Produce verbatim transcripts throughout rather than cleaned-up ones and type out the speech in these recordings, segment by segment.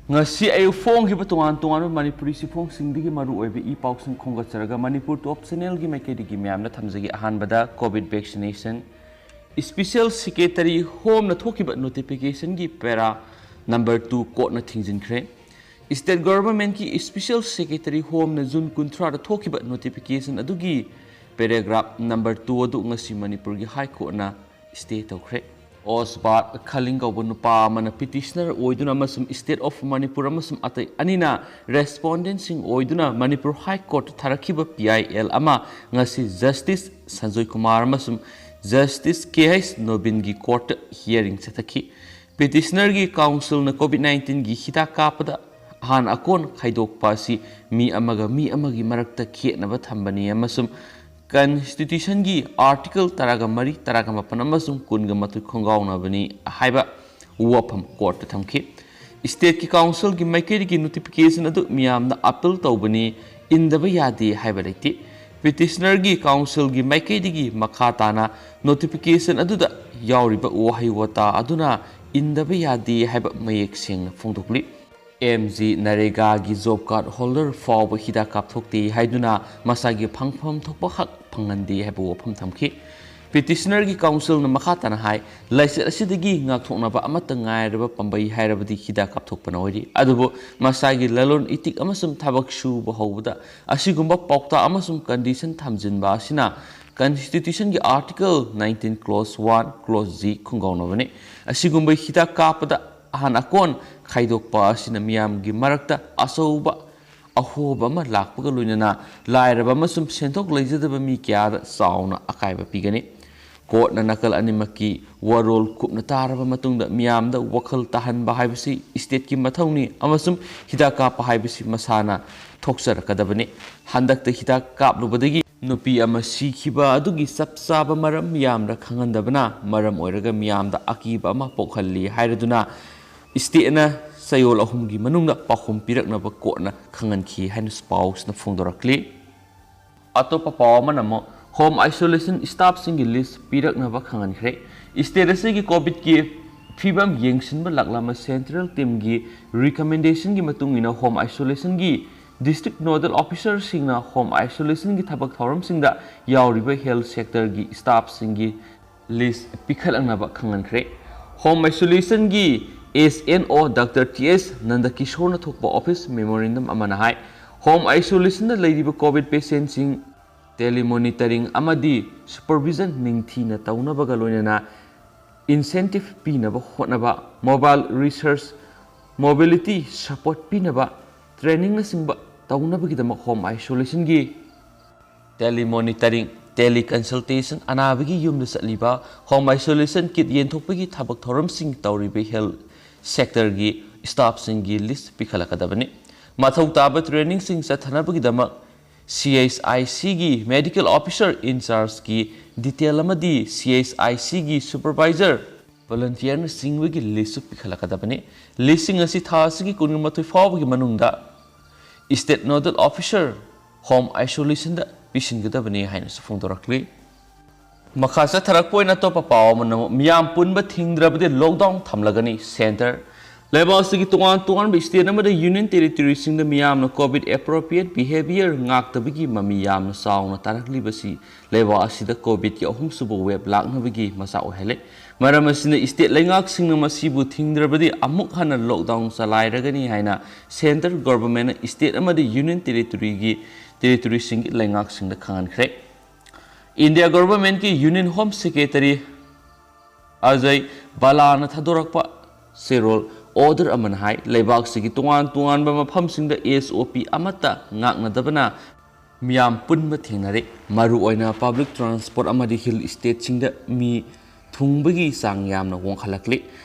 ꯉꯁꯤ ꯑꯌꯨꯛ ꯐꯣꯡꯈꯤꯕ ꯇꯣꯉꯥꯟ ꯇꯣꯉꯥꯟꯕ ꯃꯅꯤꯄꯨꯔꯤ ꯆꯦꯐꯣꯡꯁꯤꯡꯗꯒꯤ ꯃꯔꯨꯑꯣꯏꯕ ꯏ ꯄꯥꯎꯁꯤꯡ ꯈꯣꯝꯒꯠꯆꯔꯒ ꯃꯅꯤꯄꯨꯔ ꯇꯣꯞ ꯆꯦꯅꯦꯜꯒꯤ ꯃꯥꯏꯀꯩꯗꯒꯤ ꯃꯌꯥꯝꯅ ꯊꯝꯖꯒꯦ꯫ ꯑꯍꯥꯟꯕꯗ COVID vaccination, special secretary ꯍꯣꯝꯅ ꯊꯣꯛꯈꯤꯕ notificationꯒꯤ para number two courtꯅ ꯊꯤꯡꯖꯤꯟꯈ꯭ꯔꯦ꯫ State governmentꯀꯤ special secretary ꯍꯣꯝꯅ June ꯀꯨꯟꯊ꯭ꯔꯥꯗ ꯊꯣꯛꯈꯤꯕ notification ꯑꯗꯨꯒꯤ paragraph number two ꯑꯗꯨ ꯉꯁꯤ ꯃꯅꯤꯄꯨꯔꯒꯤ High Courtꯅ stay ꯇꯧꯈ꯭ꯔꯦ꯫ ꯑꯣꯁꯕꯥꯔꯠ ꯈꯂꯤꯡ ꯀꯧꯕ ꯅꯨꯄꯥ ꯑꯃꯅ petitioner ꯑꯣꯏꯗꯨꯅ ꯑꯃꯁꯨꯡ State of Manipur ꯑꯃꯁꯨꯡ ꯑꯇꯩ ꯑꯅꯤꯅ respondentꯁꯤꯡ ꯑꯣꯏꯗꯨꯅ ꯃꯅꯤꯄꯨꯔ High Court ꯊꯥꯔꯛꯈꯤꯕ PIL ꯑꯃ ꯉꯁꯤ Justice ꯁꯟꯖꯣꯏ ꯀꯨꯃꯥꯔ ꯑꯃꯁꯨꯡ Justice KH ꯅꯣꯕꯤꯟꯒꯤ courtꯇ hearing ꯆꯠꯊꯈꯤ꯫ Petitionerꯒꯤ counselꯅ COVID nineteenꯒꯤ ꯍꯤꯗꯥꯛ ꯀꯥꯞꯄꯗ ꯑꯍꯥꯟ ꯑꯀꯣꯟ ꯈꯥꯏꯗꯣꯛꯄ ꯑꯁꯤ ꯃꯤ ꯑꯃꯒ ꯃꯤ ꯑꯃꯒꯤ ꯃꯔꯛꯇ ꯈꯦꯠꯅꯕ ꯊꯝꯕꯅꯤ ꯑꯃꯁꯨꯡ Constitutionꯒꯤ Article ꯇꯔꯥꯒ ꯃꯔꯤ, ꯇꯔꯥꯒ ꯃꯥꯄꯟ ꯑꯃꯁꯨꯡ ꯀꯨꯟꯒ ꯃꯥꯊꯣꯏ ꯈꯣꯡꯒꯥꯎꯅꯕꯅꯤ ꯍꯥꯏꯕ ꯋꯥꯐꯝ courtꯇ ꯊꯝꯈꯤ꯫ Stateꯀꯤ counselꯒꯤ ꯃꯥꯏꯀꯩꯗꯒꯤ notification ꯑꯗꯨ ꯃꯤꯌꯥꯝꯗ appeal ꯇꯧꯕꯅꯤ, ꯏꯟꯗꯕ ꯌꯥꯗꯦ ꯍꯥꯏꯕ ꯂꯩꯇꯦ꯫ Petitionerꯒꯤ counselꯒꯤ ꯃꯥꯏꯀꯩꯗꯒꯤ ꯃꯈꯥ ꯇꯥꯅ notification ꯑꯗꯨꯗ ꯌꯥꯎꯔꯤꯕ ꯋꯥꯍꯩ ꯋꯥꯇꯥ ꯑꯗꯨꯅ ꯏꯟꯗꯕ ꯌꯥꯗꯦ ꯍꯥꯏꯕ ꯃꯌꯦꯛ ꯁꯦꯡꯅ ꯐꯣꯡꯗꯣꯛꯂꯤ꯫ MG ꯅꯔꯦꯒꯥꯒꯤ job card holder ꯐꯥꯎꯕ ꯍꯤꯗꯥꯛ ꯀꯥꯞꯊꯣꯛꯇꯦ ꯍꯥꯏꯗꯨꯅ ꯃꯁꯥꯒꯤ ꯐꯪꯐꯝ ꯊꯣꯛꯄ ꯍꯛ ꯐꯪꯍꯟꯗꯦ ꯍꯥꯏꯕ ꯋꯥꯐꯝ ꯊꯝꯈꯤ꯫ Petitionerꯒꯤ counselꯅ ꯃꯈꯥ ꯇꯥꯅ ꯍꯥꯏ, ꯂꯥꯏꯆꯠ ꯑꯁꯤꯗꯒꯤ ꯉꯥꯛꯊꯣꯛꯅꯕ ꯑꯃꯠꯇ ꯉꯥꯏꯔꯕ ꯄꯥꯝꯕꯩ ꯍꯥꯏꯔꯕꯗꯤ ꯍꯤꯗꯥꯛ ꯀꯥꯞꯊꯣꯛꯄꯅ ꯑꯣꯏꯔꯤ꯫ ꯑꯗꯨꯕꯨ ꯃꯁꯥꯒꯤ ꯂꯂꯣꯟ ꯏꯇꯤꯛ ꯑꯃꯁꯨꯡ ꯊꯕꯛ ꯁꯨꯕ ꯍꯧꯕꯗ ꯑꯁꯤꯒꯨꯝꯕ ꯄꯥꯎꯇꯥꯛ ꯑꯃꯁꯨꯡ condition ꯊꯝꯖꯤꯟꯕ ꯑꯁꯤꯅ Constitutionꯒꯤ Article nineteen clause one, clause G ꯈꯨꯡꯒꯥꯎꯅꯕꯅꯤ꯫ ꯑꯁꯤꯒꯨꯝꯕ ꯍꯤꯗꯥꯛ ꯀꯥꯞꯄꯗ ꯑꯍꯥꯟ ꯑꯀꯣꯟ ꯈꯥꯏꯗꯣꯛꯄ ꯑꯁꯤꯅ ꯃꯤꯌꯥꯝꯒꯤ ꯃꯔꯛꯇ ꯑꯆꯧꯕ ꯑꯍꯣꯕ ꯑꯃ ꯂꯥꯛꯄꯒ ꯂꯣꯏꯅꯅ ꯂꯥꯏꯔꯕ ꯑꯃꯁꯨꯡ ꯁꯦꯟꯊꯣꯛ ꯂꯩꯖꯗꯕ ꯃꯤ ꯀꯌꯥꯗ ꯆꯥꯎꯅ ꯑꯀꯥꯏꯕ ꯄꯤꯒꯅꯤ꯫ Courtꯅ ꯅꯥꯀꯜ ꯑꯅꯤꯃꯛꯀꯤ ꯋꯥꯔꯣꯜ ꯀꯨꯞꯅ ꯇꯥꯔꯕ ꯃꯇꯨꯡꯗ ꯃꯤꯌꯥꯝꯗ ꯋꯥꯈꯜ ꯇꯥꯍꯟꯕ ꯍꯥꯏꯕꯁꯤ stateꯀꯤ ꯃꯊꯧꯅꯤ ꯑꯃꯁꯨꯡ ꯍꯤꯗꯥꯛ ꯀꯥꯞꯄ ꯍꯥꯏꯕꯁꯤ ꯃꯁꯥꯅ ꯊꯣꯛꯆꯔꯛꯀꯗꯕꯅꯤ꯫ ꯍꯟꯗꯛꯇ ꯍꯤꯗꯥꯛ ꯀꯥꯞꯂꯨꯕꯗꯒꯤ ꯅꯨꯄꯤ ꯑꯃ ꯁꯤꯈꯤꯕ ꯑꯗꯨꯒꯤ ꯆꯞ ꯆꯥꯕ ꯃꯔꯝ ꯃꯤꯌꯥꯝꯗ ꯈꯪꯍꯟꯗꯕꯅ ꯃꯔꯝ ꯑꯣꯏꯔꯒ ꯃꯤꯌꯥꯝꯗ ꯑꯀꯤꯕ ꯑꯃ ꯄꯣꯛꯍꯜꯂꯤ ꯍꯥꯏꯔꯗꯨꯅ stateꯅ ꯆꯌꯣꯜ ꯑꯍꯨꯝꯒꯤ ꯃꯅꯨꯡꯗ ꯄꯥꯎꯈꯨꯝ ꯄꯤꯔꯛꯅꯕ courtꯅ ꯈꯪꯍꯟꯈꯤ ꯍꯥꯏꯅ ꯄꯥꯎꯁꯤꯅ ꯐꯣꯡꯗꯣꯔꯛꯂꯤ꯫ ꯑꯇꯣꯞꯄ ꯄꯥꯎ ꯑꯃꯅ ꯑꯃꯨꯛ home isolation staffꯁꯤꯡꯒꯤ list ꯄꯤꯔꯛꯅꯕ ꯈꯪꯍꯟꯈ꯭ꯔꯦ꯫ State ꯑꯁꯤꯒꯤ COVIDꯀꯤ ꯐꯤꯕꯝ ꯌꯦꯡꯁꯤꯟꯕ ꯂꯥꯛꯂꯝꯕ central teamꯒꯤ recommendationꯒꯤ ꯃꯇꯨꯡ ꯏꯟꯅ home isolationꯒꯤ district nodal officerꯁꯤꯡꯅ home isolationꯒꯤ ꯊꯕꯛ ꯊꯧꯔꯝꯁꯤꯡꯗ ꯌꯥꯎꯔꯤꯕ health sectorꯒꯤ staffꯁꯤꯡꯒꯤ list ꯄꯤꯈꯠꯂꯛꯅꯕ ꯈꯪꯍꯟꯈ꯭ꯔꯦ꯫ Home isolationꯒꯤ S N O Doctor T S ꯅꯟꯗꯀꯤꯁꯣꯔꯅ ꯊꯣꯛꯄ office memorandum ꯑꯃꯅ ꯍꯥꯏ, home isolationꯗ ꯂꯩꯔꯤꯕ COVID patientꯁꯤꯡ telemonitoring ꯑꯃꯗꯤ supervision ꯅꯤꯡꯊꯤꯅ ꯇꯧꯅꯕꯒ ꯂꯣꯏꯅꯅ incentive ꯄꯤꯅꯕ ꯍꯣꯠꯅꯕ, mobile research, mobility support ꯄꯤꯅꯕ trainingꯅꯆꯤꯡꯕ ꯇꯧꯅꯕꯒꯤꯗꯃꯛ home isolationꯒꯤ telemonitoring, teleconsultation, ꯑꯅꯥꯕꯒꯤ ꯌꯨꯝꯗ ꯆꯠꯂꯤꯕ, home isolation kit ꯌꯦꯟꯊꯣꯛꯄꯒꯤ ꯊꯕꯛ ꯊꯧꯔꯝꯁꯤꯡ ꯇꯧꯔꯤꯕ health sectorꯒꯤ staffꯁꯤꯡꯒꯤ list ꯄꯤꯈꯠꯂꯛꯀꯗꯕꯅꯤ꯫ ꯃꯊꯧ ꯇꯥꯕ trainingꯁꯤꯡ ꯆꯠꯊꯅꯕꯒꯤꯗꯃꯛ C H I Cꯒꯤ medical officer in chargeꯀꯤ detail ꯑꯃꯗꯤ C H I Cꯒꯤ supervisor, volunteerꯅꯆꯤꯡꯕꯒꯤ listꯁꯨ ꯄꯤꯈꯠꯂꯛꯀꯗꯕꯅꯤ꯫ Listꯁꯤꯡ ꯑꯁꯤ ꯊꯥ ꯑꯁꯤꯒꯤ ꯀꯨꯟꯃꯥꯊꯣꯏ ꯐꯥꯎꯕꯒꯤ ꯃꯅꯨꯡꯗ state nodal officer home isolationꯗ ꯄꯤꯁꯤꯟꯒꯗꯕꯅꯤ ꯍꯥꯏꯅꯁꯨ ꯐꯣꯡꯗꯣꯔꯛꯂꯤ꯫ ꯃꯈꯥ ꯆꯠꯊꯔꯛꯄ ꯑꯣꯏꯅ ꯑꯇꯣꯞꯄ ꯄꯥꯎ ꯑꯃꯅ ꯑꯃꯨꯛ ꯃꯤꯌꯥꯝ ꯄꯨꯟꯕ ꯊꯤꯡꯗ꯭ꯔꯕꯗꯤ lockdown ꯊꯝꯂꯒꯅꯤ centre꯫ ꯂꯩꯕꯥꯛ ꯑꯁꯤꯒꯤ ꯇꯣꯉꯥꯟ ꯇꯣꯉꯥꯟꯕ state ꯑꯃꯗꯤ union territoryꯁꯤꯡꯗ ꯃꯤꯌꯥꯝꯅ COVID appropriate behaviour ꯉꯥꯛꯇꯕꯒꯤ ꯃꯃꯤ ꯌꯥꯝꯅ ꯆꯥꯎꯅ ꯇꯥꯔꯛꯂꯤꯕꯁꯤ ꯂꯩꯕꯥꯛ ꯑꯁꯤꯗ COVIDꯀꯤ ꯑꯍꯨꯝꯁꯨꯕ wave ꯂꯥꯛꯅꯕꯒꯤ ꯃꯆꯥꯛ ꯑꯣꯏꯍꯜꯂꯦ꯫ ꯃꯔꯝ ꯑꯁꯤꯅ state ꯂꯩꯉꯥꯛꯁꯤꯡꯅ ꯃꯁꯤꯕꯨ ꯊꯤꯡꯗ꯭ꯔꯕꯗꯤ ꯑꯃꯨꯛ ꯍꯟꯅ lockdown ꯆꯂꯥꯏꯔꯒꯅꯤ ꯍꯥꯏꯅ centre governmentꯅ state ꯑꯃꯗꯤ union territoryꯒꯤ, territoryꯁꯤꯡꯒꯤ ꯂꯩꯉꯥꯛꯁꯤꯡꯗ ꯈꯪꯍꯟꯈ꯭ꯔꯦ꯫ India governmentꯀꯤ Union Home Secretary Ajay ꯚꯜꯂꯥꯅ ꯊꯥꯗꯣꯔꯛꯄ ꯆꯦꯔꯣꯜ order ꯑꯃꯅ ꯍꯥꯏ, ꯂꯩꯕꯥꯛꯁꯤꯒꯤ ꯇꯣꯉꯥꯟ ꯇꯣꯉꯥꯟꯕ ꯃꯐꯝꯁꯤꯡꯗ S O P ꯑꯃꯠꯇ ꯉꯥꯛꯅꯗꯕꯅ ꯃꯤꯌꯥꯝ ꯄꯨꯟꯕ ꯊꯦꯡꯅꯔꯦ꯫ ꯃꯔꯨꯑꯣꯏꯅ public transport ꯑꯃꯗꯤ hill stateꯁꯤꯡꯗ ꯃꯤ ꯊꯨꯡꯕꯒꯤ ꯆꯥꯡ ꯌꯥꯝꯅ ꯋꯥꯡꯈꯠꯂꯛꯂꯤ꯫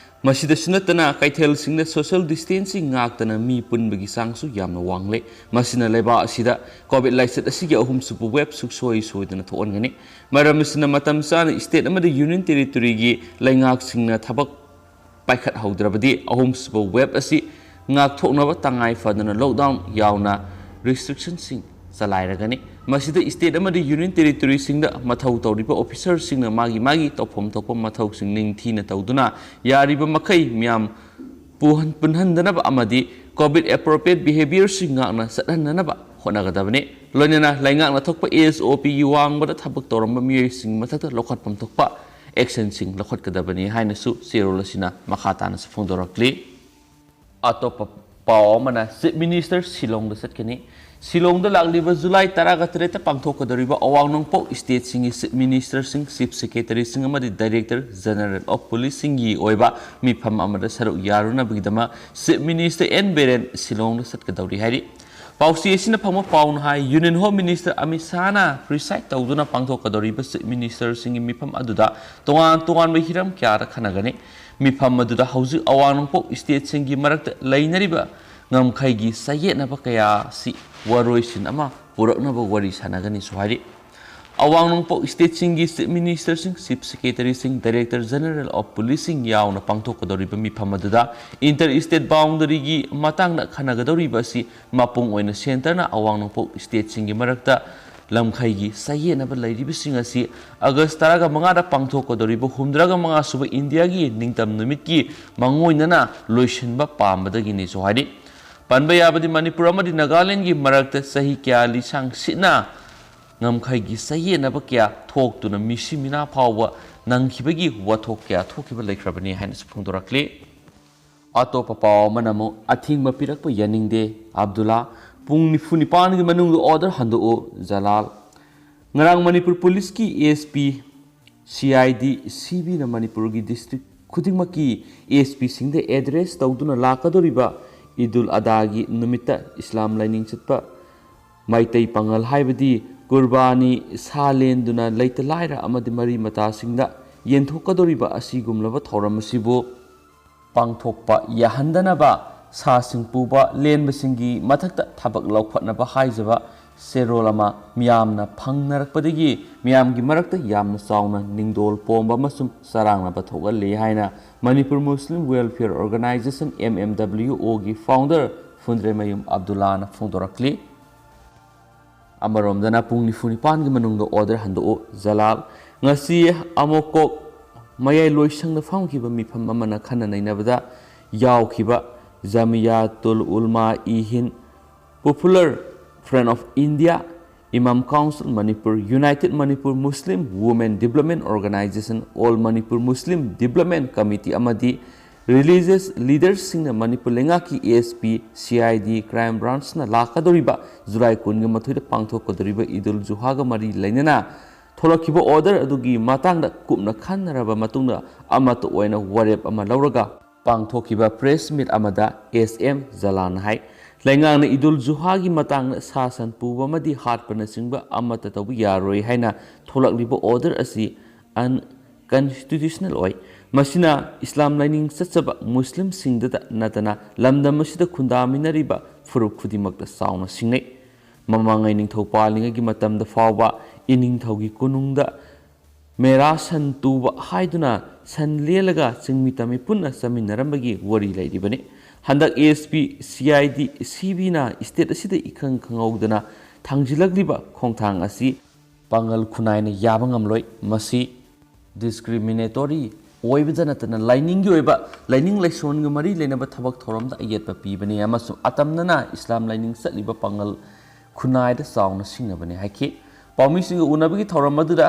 ꯃꯁꯤꯗꯁꯨ ꯅꯠꯇꯅ ꯀꯩꯊꯦꯜꯁꯤꯡꯗ social distancing ꯉꯥꯛꯇꯅ ꯃꯤ ꯄꯨꯟꯕꯒꯤ ꯆꯥꯡꯁꯨ ꯌꯥꯝꯅ ꯋꯥꯡꯂꯦ꯫ ꯃꯁꯤꯅ ꯂꯩꯕꯥꯛ ꯑꯁꯤꯗ COVID ꯂꯥꯏꯆꯠ ꯑꯁꯤꯒꯤ ꯑꯍꯨꯝꯁꯨꯕ wave ꯁꯨꯡꯁꯣꯏ ꯁꯣꯏꯗꯅ ꯊꯣꯛꯍꯟꯒꯅꯤ꯫ ꯃꯔꯝ ꯑꯁꯤꯅ ꯃꯇꯝ ꯆꯥꯅ state ꯑꯃꯗꯤ union territoryꯒꯤ ꯂꯩꯉꯥꯛꯁꯤꯡꯅ ꯊꯕꯛ ꯄꯥꯏꯈꯠꯍꯧꯗ꯭ꯔꯕꯗꯤ ꯑꯍꯨꯝꯁꯨꯕ wave ꯑꯁꯤ ꯉꯥꯛꯊꯣꯛꯅꯕ ꯇꯉꯥꯏ ꯐꯗꯅ lockdown ꯌꯥꯎꯅ restrictionꯁꯤꯡ ꯆꯂꯥꯏꯔꯒꯅꯤ꯫ ꯃꯁꯤꯗ state ꯑꯃꯗꯤ union territoryꯁꯤꯡꯗ ꯃꯊꯧ ꯇꯧꯔꯤꯕ officerꯁꯤꯡꯅ ꯃꯥꯒꯤ ꯃꯥꯒꯤ ꯇꯧꯐꯝ ꯊꯣꯛꯄ ꯃꯊꯧꯁꯤꯡ ꯅꯤꯡꯊꯤꯅ ꯇꯧꯗꯨꯅ ꯌꯥꯔꯤꯕ ꯃꯈꯩ ꯃꯤꯌꯥꯝ ꯄꯨꯍꯟ-, ꯄꯨꯟꯍꯟꯗꯅꯕ ꯑꯃꯗꯤ COVID appropriate behaviorꯁꯤꯡ ꯉꯥꯛꯅ ꯆꯠꯍꯟꯅꯅꯕ ꯍꯣꯠꯅꯒꯗꯕꯅꯤ꯫ ꯂꯣꯏꯅꯅ ꯂꯩꯉꯥꯛꯅ ꯊꯣꯛꯄ SOPꯒꯤ ꯋꯥꯡꯃꯗ ꯊꯕꯛ ꯇꯧꯔꯝꯕ ꯃꯤꯑꯣꯏꯁꯤꯡꯒꯤ ꯃꯊꯛꯇ ꯂꯧꯈꯠꯐꯝ ꯊꯣꯛꯄ actionꯁꯤꯡ ꯂꯧꯈꯠꯀꯗꯕꯅꯤ ꯍꯥꯏꯅꯁꯨ ꯆꯦꯔꯣꯜ ꯑꯁꯤꯅ ꯃꯈꯥ ꯇꯥꯅꯁꯨ ꯐꯣꯡꯗꯣꯔꯛꯂꯤ꯫ ꯑꯇꯣꯞꯄ ꯄꯥꯎ ꯑꯃꯅ Chief Minister ꯁꯤꯂꯣꯡꯗ ꯆꯠꯀꯅꯤ꯫ ꯁꯤꯂꯣꯡꯗ ꯂꯥꯛꯂꯤꯕ July ꯇꯔꯥꯒ ꯇꯔꯦꯠꯇ ꯄꯥꯡꯊꯣꯛꯀꯗꯧꯔꯤꯕ ꯑꯋꯥꯡ ꯅꯣꯡꯄꯣꯛ stateꯁꯤꯡꯒꯤ Chief Ministerꯁꯤꯡ, Chief Secretaryꯁꯤꯡ ꯑꯃꯗꯤ Director General of Policeꯁꯤꯡꯒꯤ ꯑꯣꯏꯕ ꯃꯤꯐꯝ ꯑꯃꯗ ꯁꯔꯨꯛ ꯌꯥꯔꯨꯅꯕꯒꯤꯗꯃꯛ Chief Minister ꯑꯦꯟ ꯕꯤꯔꯦꯟ ꯁꯤꯂꯣꯡꯗ ꯆꯠꯀꯗꯧꯔꯤ ꯍꯥꯏꯔꯤ꯫ ꯄꯥꯎꯆꯦ ꯑꯁꯤꯅ ꯐꯪꯕ ꯄꯥꯎꯅ ꯍꯥꯏ, Union Home Minister Amit ꯁꯥꯍꯅ preside ꯇꯧꯗꯨꯅ ꯄꯥꯡꯊꯣꯛꯀꯗꯧꯔꯤꯕ Chief Ministerꯁꯤꯡꯒꯤ ꯃꯤꯐꯝ ꯑꯗꯨꯗ ꯇꯣꯉꯥꯟ ꯇꯣꯉꯥꯟꯕ ꯍꯤꯔꯝ ꯀꯌꯥꯗ ꯈꯟꯅꯒꯅꯤ꯫ ꯃꯤꯐꯝ ꯑꯗꯨꯗ ꯍꯧꯖꯤꯛ ꯑꯋꯥꯡ ꯅꯣꯡꯄꯣꯛ stateꯁꯤꯡꯒꯤ ꯃꯔꯛꯇ ꯂꯩꯅꯔꯤꯕ ꯉꯝꯈꯩꯒꯤ ꯆꯌꯦꯠꯅꯕ ꯀꯌꯥ ꯑꯁꯤ ꯋꯥꯔꯣꯏꯁꯤꯟ ꯑꯃ ꯄꯨꯔꯛꯅꯕ ꯋꯥꯔꯤ ꯁꯥꯟꯅꯒꯅꯤꯁꯨ ꯍꯥꯏꯔꯤ꯫ ꯑꯋꯥꯡ ꯅꯣꯡꯄꯣꯛ stateꯁꯤꯡꯒꯤ Chief Ministerꯁꯤꯡ, Chief Secretaryꯁꯤꯡ, Director General of Policeꯁꯤꯡ ꯌꯥꯎꯅ ꯄꯥꯡꯊꯣꯛꯀꯗꯧꯔꯤꯕ ꯃꯤꯐꯝ ꯑꯗꯨꯗ inter state boundaryꯒꯤ ꯃꯇꯥꯡꯗ ꯈꯟꯅꯒꯗꯧꯔꯤꯕ ꯑꯁꯤ ꯃꯄꯨꯡ ꯑꯣꯏꯅ centreꯅ ꯑꯋꯥꯡ ꯅꯣꯡꯄꯣꯛ stateꯁꯤꯡꯒꯤ ꯃꯔꯛꯇ ꯂꯝꯈꯩꯒꯤ ꯆꯌꯦꯠꯅꯕ ꯂꯩꯔꯤꯕꯁꯤꯡ ꯑꯁꯤ August ꯇꯔꯥꯒ ꯃꯉꯥꯗ ꯄꯥꯡꯊꯣꯛꯀꯗꯧꯔꯤꯕ ꯍꯨꯝꯗ꯭ꯔꯥꯒ ꯃꯉꯥ ꯁꯨꯕ ꯏꯟꯗꯤꯌꯥꯒꯤ ꯅꯤꯡꯇꯝ ꯅꯨꯃꯤꯠꯀꯤ ꯃꯥꯡꯑꯣꯏꯅꯅ ꯂꯣꯏꯁꯤꯟꯕ ꯄꯥꯝꯕꯗꯒꯤꯅꯤꯁꯨ ꯍꯥꯏꯔꯤ꯫ ꯄꯟꯕ ꯌꯥꯕꯗꯤ ꯃꯅꯤꯄꯨꯔ ꯑꯃꯗꯤ ꯅꯥꯒꯥꯂꯦꯟꯗꯒꯤ ꯃꯔꯛꯇ ꯆꯍꯤ ꯀꯌꯥ ꯂꯤꯁꯥꯡ ꯁꯤꯠꯅ ꯉꯝꯈꯩꯒꯤ ꯆꯌꯦꯠꯅꯕ ꯀꯌꯥ ꯊꯣꯛꯇꯨꯅ ꯃꯤꯁꯤ ꯃꯤꯅꯥ ꯐꯥꯎꯕ ꯅꯪꯈꯤꯕꯒꯤ ꯋꯥꯊꯣꯛ ꯀꯌꯥ ꯊꯣꯛꯈꯤꯕ ꯂꯩꯈ꯭ꯔꯕꯅꯤ ꯍꯥꯏꯅꯁꯨ ꯐꯣꯡꯗꯣꯔꯛꯂꯤ꯫ ꯑꯇꯣꯞꯄ ꯄꯥꯎ ꯑꯃꯅ ꯑꯃꯨꯛ ꯑꯊꯤꯡꯕ ꯄꯤꯔꯛꯄ ꯌꯥꯅꯤꯡꯗꯦ, ꯑꯕꯗꯨꯜꯂꯥ꯫ ꯄꯨꯡ ꯅꯤꯐꯨ ꯅꯤꯄꯥꯟꯒꯤ ꯃꯅꯨꯡꯗ order ꯍꯟꯗꯣꯛꯎ, ꯖꯂꯥꯜ꯫ ꯉꯔꯥꯡ ꯃꯅꯤꯄꯨꯔ ꯄꯨꯂꯤꯁꯀꯤ SP, CID, CBꯅ ꯃꯅꯤꯄꯨꯔꯒꯤ district ꯈꯨꯗꯤꯡꯃꯛꯀꯤ SPꯁꯤꯡꯗ address ꯇꯧꯗꯨꯅ ꯂꯥꯛꯀꯗꯧꯔꯤꯕ ꯏꯗꯨꯜ ꯑꯗꯥꯒꯤ ꯅꯨꯃꯤꯠꯇ ꯏꯁꯂꯥꯝ ꯂꯥꯏꯅꯤꯡ ꯆꯠꯄ ꯃꯩꯇꯩ ꯄꯥꯉꯜ ꯍꯥꯏꯕꯗꯤ ꯀꯨꯔꯕꯥꯅꯤ ꯁꯥ ꯂꯦꯟꯗꯨꯅ ꯂꯩꯇ ꯂꯥꯏꯔ ꯑꯃꯗꯤ ꯃꯔꯤ ꯃꯇꯥꯁꯤꯡꯗ ꯌꯦꯟꯊꯣꯛꯀꯗꯧꯔꯤꯕ ꯑꯁꯤꯒꯨꯝꯂꯕ ꯊꯧꯔꯝ ꯑꯁꯤꯕꯨ ꯄꯥꯡꯊꯣꯛꯄ ꯌꯥꯍꯟꯗꯅꯕ ꯁꯥꯁꯤꯡ ꯄꯨꯕ ꯂꯦꯟꯕꯁꯤꯡꯒꯤ ꯃꯊꯛꯇ ꯊꯕꯛ ꯂꯧꯈꯠꯅꯕ ꯍꯥꯏꯖꯕ ꯆꯦꯔꯣꯜ ꯑꯃ ꯃꯤꯌꯥꯝꯅ ꯐꯪꯅꯔꯛꯄꯗꯒꯤ ꯃꯤꯌꯥꯝꯒꯤ ꯃꯔꯛꯇ ꯌꯥꯝꯅ ꯆꯥꯎꯅ ꯅꯤꯡꯗꯣꯜ ꯄꯣꯝꯕ ꯑꯃꯁꯨꯡ ꯆꯔꯥꯡꯅꯕ ꯊꯣꯛꯍꯜꯂꯤ ꯍꯥꯏꯅ ꯃꯅꯤꯄꯨꯔ ꯃꯨꯁꯂꯤꯝ Welfare Organisation, MMWOꯒꯤ founder ꯐꯨꯟꯗ꯭ꯔꯩꯃꯌꯨꯝ ꯑꯕꯗꯨꯜꯂꯥꯅ ꯐꯣꯡꯗꯣꯔꯛꯂꯤ꯫ ꯑꯃꯔꯣꯝꯗꯅ ꯄꯨꯡ ꯅꯤꯐꯨ ꯅꯤꯄꯥꯟꯒꯤ ꯃꯅꯨꯡꯗ order ꯍꯟꯗꯣꯛꯎ ꯖꯂꯥꯜ꯫ ꯉꯁꯤ ꯑꯃꯣꯀꯣꯛ ꯃꯌꯥꯏ ꯂꯣꯏꯁꯪꯗ ꯐꯝꯈꯤꯕ ꯃꯤꯐꯝ ꯑꯃꯅ ꯈꯟꯅ ꯅꯩꯅꯕꯗ ꯌꯥꯎꯈꯤꯕ ꯖꯃꯤꯌꯥꯇꯨꯜ ꯎꯜꯃꯥ E Hind, Popular Front of India, Imam Council Manipur, United Manipur Muslim Women Development Organization, All Manipur Muslim Development Committee ꯑꯃꯗꯤ religious leadersꯁꯤꯡꯅ ꯃꯅꯤꯄꯨꯔ ꯂꯩꯉꯥꯛꯀꯤ S P, C I D, Crime Branchꯅ ꯂꯥꯛꯀꯗꯧꯔꯤꯕ ꯖꯨꯂꯥꯏ ꯀꯨꯟꯒ ꯃꯥꯊꯣꯏꯗ ꯄꯥꯡꯊꯣꯛꯀꯗꯧꯔꯤꯕ ꯏꯗꯨꯜ ꯖꯨꯍꯥꯒ ꯃꯔꯤ ꯂꯩꯅꯅ ꯊꯣꯛꯂꯛꯈꯤꯕ order ꯑꯗꯨꯒꯤ ꯃꯇꯥꯡꯗ ꯀꯨꯞꯅ ꯈꯟꯅꯔꯕ ꯃꯇꯨꯡꯗ ꯑꯃꯠꯇ ꯑꯣꯏꯅ ꯋꯥꯔꯦꯞ ꯑꯃ ꯂꯧꯔꯒ ꯄꯥꯡꯊꯣꯛꯈꯤꯕ press meet ꯑꯃꯗ S M ꯖꯂꯥꯟꯅ ꯍꯥꯏ, ꯂꯩꯉꯥꯛꯅ ꯏꯗꯨꯜ ꯖꯨꯍꯥꯒꯤ ꯃꯇꯥꯡꯗ ꯁꯥ ꯁꯟ ꯄꯨꯕ ꯑꯃꯗꯤ ꯍꯥꯠꯄꯅꯆꯤꯡꯕ ꯑꯃꯠꯇ ꯇꯧꯕ ꯌꯥꯔꯣꯏ ꯍꯥꯏꯅ ꯊꯣꯛꯂꯛꯂꯤꯕ order ꯑꯁꯤ unconstitutional ꯑꯣꯏ꯫ ꯃꯁꯤꯅ ꯏꯁꯂꯥꯝ ꯂꯥꯏꯅꯤꯡ ꯆꯠꯆꯕ ꯃꯨꯁꯂꯤꯝꯁꯤꯡꯗꯇ ꯅꯠꯇꯅ ꯂꯝꯗꯝ ꯑꯁꯤꯗ ꯈꯨꯟꯗꯥꯃꯤꯟꯅꯔꯤꯕ ꯐꯨꯔꯨꯞ ꯈꯨꯗꯤꯡꯃꯛꯇ ꯆꯥꯎꯅ ꯁꯤꯡꯅꯩ꯫ ꯃꯃꯥꯡꯉꯩ ꯅꯤꯡꯊꯧ ꯄꯥꯜꯂꯤꯉꯩꯒꯤ ꯃꯇꯝꯗ ꯐꯥꯎꯕ ꯏꯅꯤꯡꯊꯧꯒꯤ ꯀꯣꯅꯨꯡꯗ ꯃꯦꯔꯥ ꯁꯟ ꯇꯨꯕ ꯍꯥꯏꯗꯨꯅ ꯁꯟ ꯂꯦꯜꯂꯒ ꯆꯤꯡꯃꯤ ꯇꯝꯃꯤ ꯄꯨꯟꯅ ꯆꯠꯃꯤꯟꯅꯔꯝꯕꯒꯤ ꯋꯥꯔꯤ ꯂꯩꯔꯤꯕꯅꯤ꯫ ꯍꯟꯗꯛ S P, C I D, C B ꯅ state ꯑꯁꯤꯗ ꯏꯈꯪ ꯈꯪꯍꯧꯗꯅ ꯊꯥꯡꯖꯤꯜꯂꯛꯂꯤꯕ ꯈꯣꯡꯊꯥꯡ ꯑꯁꯤ ꯄꯥꯡꯒꯜ ꯈꯨꯟꯅꯥꯏꯅ ꯌꯥꯕ ꯉꯝꯂꯣꯏ꯫ ꯃꯁꯤ discriminatory ꯑꯣꯏꯕꯗ ꯅꯠꯇꯅ ꯂꯥꯏꯅꯤꯡꯒꯤ ꯑꯣꯏꯕ, ꯂꯥꯏꯅꯤꯡ ꯂꯥꯏꯁꯣꯟꯒ ꯃꯔꯤ ꯂꯩꯅꯕ ꯊꯕꯛ ꯊꯧꯔꯝꯗ ꯑꯌꯦꯠꯄ ꯄꯤꯕꯅꯤ ꯑꯃꯁꯨꯡ ꯑꯇꯝꯅꯅ ꯏꯁꯂꯥꯝ ꯂꯥꯏꯅꯤꯡ ꯆꯠꯂꯤꯕ ꯄꯥꯡꯒꯜ ꯈꯨꯟꯅꯥꯏꯗ ꯆꯥꯎꯅ ꯁꯤꯡꯅꯕꯅꯤ ꯍꯥꯏꯈꯤ꯫ ꯄꯥꯎꯃꯤꯁꯤꯡꯒ ꯎꯅꯕꯒꯤ ꯊꯧꯔꯝ ꯑꯗꯨꯗ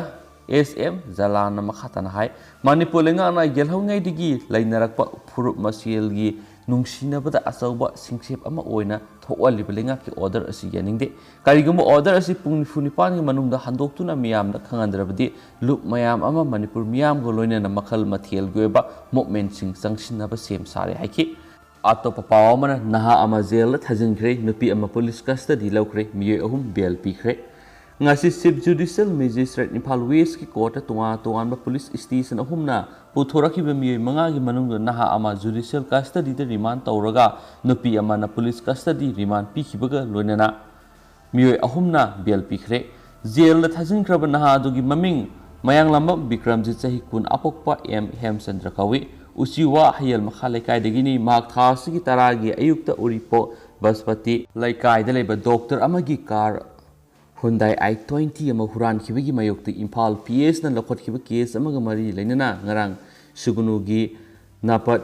S M ꯖꯂꯥꯟꯅ ꯃꯈꯥ ꯇꯥꯅ ꯍꯥꯏ, ꯃꯅꯤꯄꯨꯔ ꯂꯩꯉꯥꯛꯅ ꯌꯦꯜꯍꯧꯉꯩꯗꯒꯤ ꯂꯩꯅꯔꯛꯄ ꯐꯨꯔꯨꯞ ꯃꯁꯦꯜꯒꯤ ꯅꯨꯡꯁꯤꯅꯕꯗ ꯑꯆꯧꯕ ꯁꯤꯡꯁꯦꯞ ꯑꯃ ꯑꯣꯏꯅ ꯊꯣꯛꯍꯜꯂꯤꯕ ꯂꯩꯉꯥꯛꯀꯤ order ꯑꯁꯤ ꯌꯥꯅꯤꯡꯗꯦ꯫ ꯀꯔꯤꯒꯨꯝꯕ order ꯑꯁꯤ ꯄꯨꯡ ꯅꯤꯐꯨ ꯅꯤꯄꯥꯟꯒꯤ ꯃꯅꯨꯡꯗ ꯍꯟꯗꯣꯛꯇꯨꯅ ꯃꯤꯌꯥꯝꯗ ꯈꯪꯍꯟꯗ꯭ꯔꯕꯗꯤ ꯂꯨꯞ ꯃꯌꯥꯝ ꯑꯃ ꯃꯅꯤꯄꯨꯔ ꯃꯤꯌꯥꯝꯒ ꯂꯣꯏꯅꯅ ꯃꯈꯜ ꯃꯊꯦꯜꯒꯤ ꯑꯣꯏꯕ movementꯁꯤꯡ ꯆꯪꯁꯤꯟꯅꯕ ꯁꯦꯝ ꯁꯥꯔꯦ ꯍꯥꯏꯈꯤ꯫ ꯑꯇꯣꯞꯄ ꯄꯥꯎ ꯑꯃꯅ, ꯅꯍꯥ ꯑꯃ ꯖꯦꯜꯗ ꯊꯥꯖꯤꯟꯈ꯭ꯔꯦ, ꯅꯨꯄꯤ ꯑꯃ ꯄꯨꯂꯤꯁ ꯀꯁꯇꯗꯤ ꯂꯧꯈ꯭ꯔꯦ, ꯃꯤꯑꯣꯏ ꯑꯍꯨꯝ ꯕꯦꯜ ꯄꯤꯈ꯭ꯔꯦ꯫ ꯉꯁꯤ ꯆꯤꯐ ꯖꯨꯗꯤꯁꯤꯌꯦꯜ ꯃꯦꯖꯤꯁꯇ꯭ꯔꯦꯠ ꯏꯝꯐꯥꯜ ꯋꯦꯁꯀꯤ ꯀꯣꯔꯠꯇ ꯇꯣꯉꯥꯟ ꯇꯣꯉꯥꯟꯕ ꯄꯨꯂꯤꯁ ꯁ꯭ꯇꯦꯁꯟ ꯑꯍꯨꯝꯅ ꯄꯨꯊꯣꯔꯛꯈꯤꯕ ꯃꯤꯑꯣꯏ ꯃꯉꯥꯒꯤ ꯃꯅꯨꯡꯗ ꯅꯍꯥ ꯑꯃ ꯖꯨꯗꯤꯁꯤꯌꯦꯜ ꯀꯁꯇꯗꯤꯗ ꯔꯤꯃꯥꯟ ꯇꯧꯔꯒ ꯅꯨꯄꯤ ꯑꯃꯅ ꯄꯨꯂꯤꯁ ꯀꯁꯇꯗꯤ ꯔꯤꯃꯥꯟ ꯄꯤꯈꯤꯕꯒ ꯂꯣꯏꯅꯅ ꯃꯤꯑꯣꯏ ꯑꯍꯨꯝꯅ ꯕꯦꯜ ꯄꯤꯈ꯭ꯔꯦ꯫ ꯖꯦꯜꯗ ꯊꯥꯖꯤꯟꯈ꯭ꯔꯕ ꯅꯍꯥ ꯑꯗꯨꯒꯤ ꯃꯃꯤꯡ ꯃꯌꯥꯡꯂꯝꯕꯝ ꯕꯤꯀ꯭ꯔꯝꯖꯤꯠ, ꯆꯍꯤ ꯀꯨꯟ, ꯑꯄꯣꯛꯄ ꯑꯦꯝ ꯍꯦꯝꯆꯟꯗ꯭ꯔ ꯀꯧꯏ꯫ ꯎꯆꯤꯋꯥ ꯍꯌꯦꯜ ꯃꯈꯥ ꯂꯩꯀꯥꯏꯗꯒꯤꯅꯤ꯫ ꯃꯍꯥꯛ ꯊꯥ ꯑꯁꯤꯒꯤ ꯇꯔꯥꯒꯤ ꯑꯌꯨꯛꯇ ꯎꯔꯤꯄꯣꯛ ꯕꯁꯄꯇꯤ ꯂꯩꯀꯥꯏꯗ ꯂꯩꯕ ꯗꯣꯛꯇꯔ ꯑꯃꯒꯤ ꯀꯥꯔ Hyundai i twenty ꯑꯃ ꯍꯨꯔꯥꯟꯈꯤꯕꯒꯤ ꯃꯥꯌꯣꯛꯇ ꯏꯝꯐꯥꯜ P S ꯅ ꯂꯧꯈꯠꯈꯤꯕ case ꯑꯃꯒ ꯃꯔꯤ ꯂꯩꯅꯅ ꯉꯔꯥꯡ ꯁꯨꯒꯅꯨꯒꯤ ꯅꯥꯄꯠ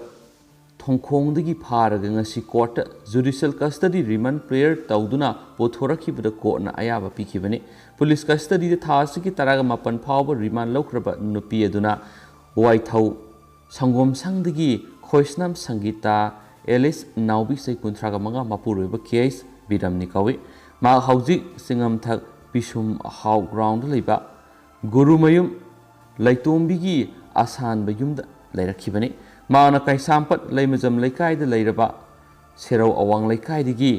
ꯊꯣꯡꯈꯣꯡꯗꯒꯤ ꯐꯥꯔꯒ ꯉꯁꯤ court ꯇ judicial custody remand prayer ꯇꯧꯗꯨꯅ ꯄꯨꯊꯣꯔꯛꯈꯤꯕꯗ court ꯅ ꯑꯌꯥꯕ ꯄꯤꯈꯤꯕꯅꯤ꯫ Police custody ꯗ ꯊꯥ ꯑꯁꯤꯒꯤ ꯇꯔꯥꯒ ꯃꯥꯄꯟ ꯐꯥꯎꯕ remand ꯂꯧꯈ꯭ꯔꯕ ꯅꯨꯄꯤ ꯑꯗꯨꯅ ꯋꯥꯏꯊꯧ ꯁꯪꯒꯣꯝ ꯁꯪꯗꯒꯤ ꯈꯣꯏꯁꯅꯥꯝ ꯁꯪꯒꯤꯇꯥ ꯑꯦꯂꯤꯁ ꯅꯥꯎꯕꯤ ꯆꯍꯤ ꯀꯨꯟꯊ꯭ꯔꯥꯒ ꯃꯉꯥ, ꯃꯄꯨꯔꯣꯏꯕ K H ꯕꯤꯔꯝꯅꯤ ꯀꯧꯏ꯫ ꯃꯍꯥꯛ ꯍꯧꯖꯤꯛ ꯆꯤꯡꯉꯝꯊꯛ ꯄꯤꯁꯨꯝ ꯍꯥꯎ ground ꯗ ꯂꯩꯕ ꯒꯨꯔꯨꯃꯌꯨꯝ ꯂꯩꯇꯣꯝꯕꯤꯒꯤ ꯑꯁꯥꯟꯕ ꯌꯨꯝꯗ ꯂꯩꯔꯛꯈꯤꯕꯅꯤ꯫ ꯃꯍꯥꯛꯅ ꯀꯩꯁꯥꯝꯄꯠ ꯂꯩꯃꯖꯝ ꯂꯩꯀꯥꯏꯗ ꯂꯩꯔꯕ ꯁꯦꯔꯧ ꯑꯋꯥꯡ ꯂꯩꯀꯥꯏꯗꯒꯤ